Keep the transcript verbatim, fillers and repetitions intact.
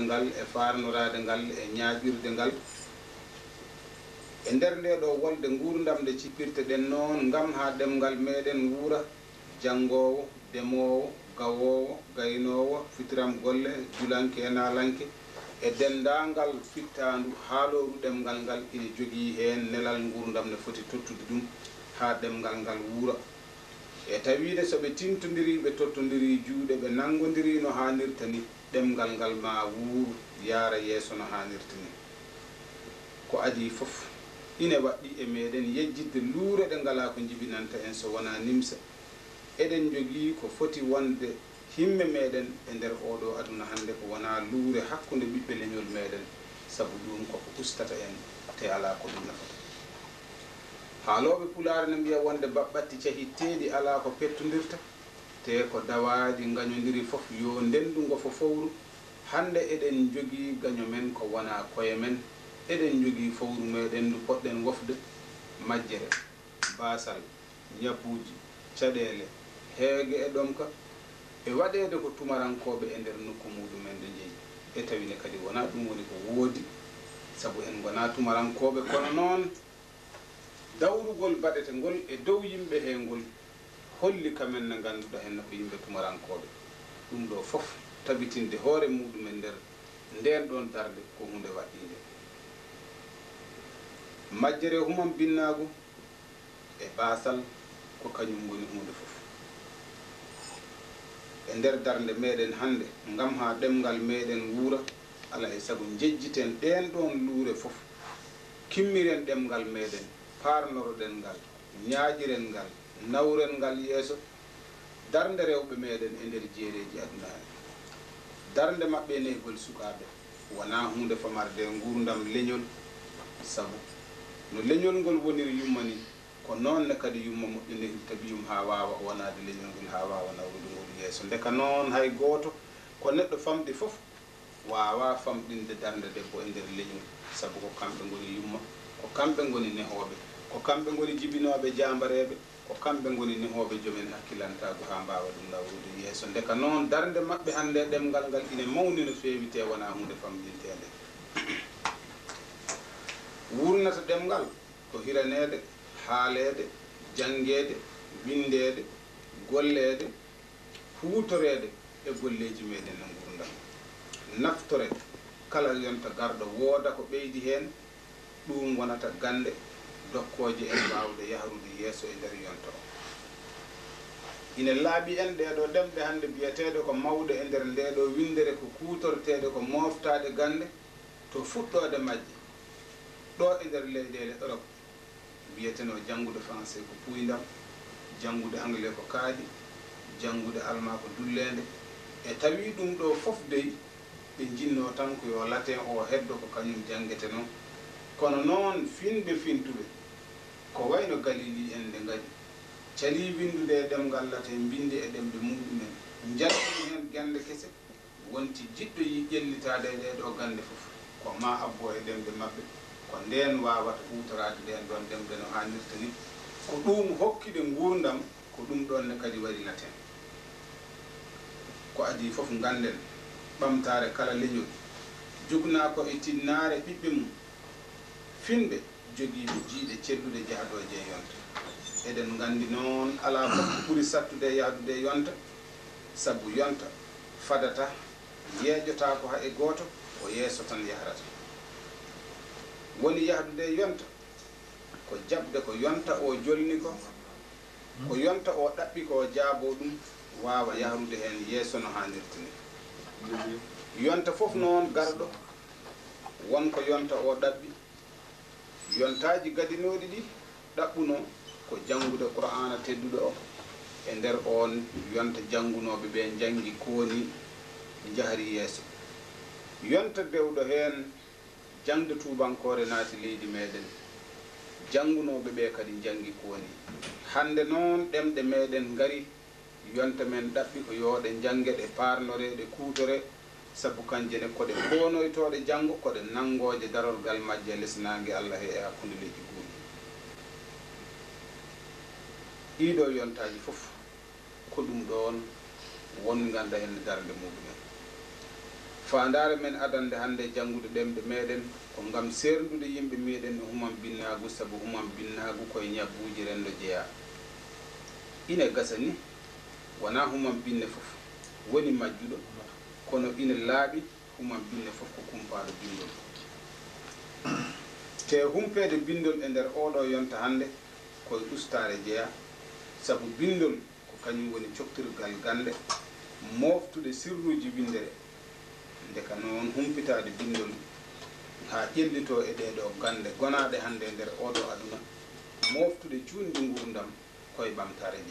ngal, e faarnoraade ngal, e ñaaƴirde ngal. E nder ndee ɗoo wolde nguurndam nde cippirte-ɗen noon ngam haa ɗemngal meeɗen wuura, janngoowo, demoowo, gawoowo, gaynoowo, fitiram golle, julanke e naalanke, e denndaangal fittaandu haalooru ɗemngal ngal ine jogii heen nelal nguurndam ne foti tottude ɗum haa ɗemngal ngal wuura. E tawiide so ɓe tintondirii, ɓe tottondirii juuɗe, ɓe nanngondirii no haanirta ni, ɗemngal ngal maa wuur, yaara yeeso no haanirta ni. Ko adii fof, ine waɗɗii e meeɗen yejjitde luure ɗe ngalaa ko njibinanta en so wonaa nimsa. Eɗen njogii ko foti wonde himme meeɗen e nder ooɗoo aduna hannde ko wonaa luure hakkunde ɓiɓɓe leñol meeɗen, sabu ɗuum ko ko ustata en, tee alaa ko ɗum nafata. Haalooɓe Pulaar ne mbiya wonde baɓɓatti cahitteeɗi alaa ko pettondirta, tee ko dawaaɗi ngañondiri fof yo ndenndu ngofo fowru. Hannde eɗen njogii gaño men ko wonaa koye men, eɗen njogii fowru meeɗen ndu poɗɗen wofde, majjere, baasal, ñabbuuji, caɗeele, heege e ɗomka, e waɗeede ko tumarankooɓe e nder nokku muuɗum en ɗo njeyi. E tawi ne kadi wonaa ɗum woni ko woodi, sabu en ngonaa tumarankooɓe, kono noon, dawrugol baɗetengol e dow yimɓe hee ngol holli ka men ne ngannduɗaa heen ko yimɓe tumarankooɓe. Ɗum ɗoo fof tabitinde hoore muuɗum e nder ndeen ɗoon darnde ko huunde waɗɗiinde. Majjere humam binnaagu e baasal ko kañum ngoni huunde fof. E nder darnde meeɗen hannde, ngam haa ɗemngal meeɗen wuura, alaa e sago njejjiten ɗeen ɗoon luure fof, kimmiren ɗemngal meeɗen, paarnoroɗen ngal, ñaaƴiren ngal, nawren ngal yeeso, darnde rewɓe meeɗen e nder jeereeji adunaaji. Darnde maɓɓe e nehgol sukaaɓe wonaa huunde famarde e nguurndam leñol, sabu no leñol ngol woniri yumma ni, ko noon ne kadi yumma moƴƴondiri tabiyum haa waawa wonande leñol ngol, haa waawa nawrude ngol yeeso. Ndeka noon, hay gooto ko neɗɗo famɗi fof waawaa famɗinde darnde debbo e nder leñol, sabu ko kamɓe ngoni yumma, ko kamɓe ngoni nehooɓe, ko kamɓe ngoni jibinooɓe jaambareeɓe, ko kamɓe ngoni nehooɓe joom en hakkilantaagu haa mbaawa ɗum nawrude yeeso. Ndeka noon, darnde maɓɓe hannde ɗemngal ngal ine mawni no feewi, tee wonaa huunde famɗinteende. Wuurnata ɗemngal ko hiraneede, haaleede, janngeede, winndeede, golleede, huutoreede e golleeji meeɗen e nguurndam. Naftore kala yonta garɗo wooda ko ɓeydi heen, ɗuum wonata gannde dokkooje en waawde yahrude yeeso e nder yonta o. Ine laaɓi en ɗee ɗoo ɗemɗe hannde biyeteeɗe ko mawɗe e nder ndee ɗoo winndere, ko kuutorteeɗe, ko mooftaaɗe gannde to fuɗɗoode majje ɗoo e nder leyɗeele Europe. Wiyetenoo janngude français ko puuyndam, janngude anglais ko kaaɗi, janngude almaa ko dulleende. E tawi ɗum ɗoo fof dey, ɓe njinnoo tan ko yo latin o heddo ko kañum janngetenoo. Kono noon, finɓe fintuɓe, ko wayno Galili en, nde ngari, calii winndude e ɗemngal latin, mbinndi e ɗemɗe muuɗum en, njaltini heen gannde kese. Wonti jiɗɗo yi-, ƴellitaade e ɗee ɗoo gannde fof, ko maa abbo e ɗemɗe maɓɓe, ko ndeen waawata huutoraade ɗeen ɗoon ɗemɗe no haanirta ni. Ko ɗuum hokki ɗe nguurndam, ko ɗum ɗoon ne kadi wari latin. Ko adii fof, ngannden ɓamtaare kala leñol jugnaa ko e tinnaare ɓiɓɓe mum. Finɓe jogiiɓe jiyɗe celluɗe jahdooje e yonta. Eɗen nganndi noon, alaa fof ko ɓuri saɗtude e yahdude e yonta, sabu yonta fadataa, yeeƴotaako haa e gooto, ko yeeso tan yahrata. Woni yahdude e yonta, ko jaɓde ko yonta o jolni ko, ko yonta o ɗaɓɓi ko, o jaaboo ɗum, waawa yahrude heen yeeso no haanirta ni. Yonta fof noon garɗo, won ko yonta o ɗaɓɓi. Yontaaji gadinooɗi ɗi ɗaɓɓunoo ko janngude Qur'aana tedduɗo o. E nder oon yonta, janngunooɓe ɓee njanngi kooni, njahri yeeso. Yonta dewɗo heen, jaŋde tuubankoore naati leydi meeɗen. Janngunooɓe ɓee kadi njanngi kooni. Hannde noon, ɗemɗe meeɗen ngari, yonta men ɗaɓɓi ko yo ɗe njannge, ɗe paarnoree, ɗe kuutoree, sabu kanje ne ko ɗe koonoytooɗe janngo, ko ɗe nanngooje darorgal majje e les naange Alla he e hakkunde leƴƴi guurɗi. Ɗii ɗoo yontaaji fof, ko ɗum ɗoon won ngannda heen darnde muuɗum en. Faandaare men adannde hannde janngude ɗemɗe meeɗen ko ngam seerndude yimɓe meeɗen e human binnaagu, sabu human binnaagu ko e ñabbuuji renndo jeyaa. Ine gasa ni, wonaa human binne fof woni majjuɗo, kono ine laaɓi human binne fof ko kumpaaɗo binndol. Te humpeede binndol e nder ooɗo yonta hannde ko e ustaare jeyaa, sabu binndol ko kañum woni coktirgal gannde, mooftude sirruuji winndere, ndeka noon humpitaade binndol haa ƴellitoo e ɗeeɗoo gannde gonaaɗe hannde e nder ooɗo aduna, mooftude cuuɗi nguurndam ko e ɓamtaare jeyaa.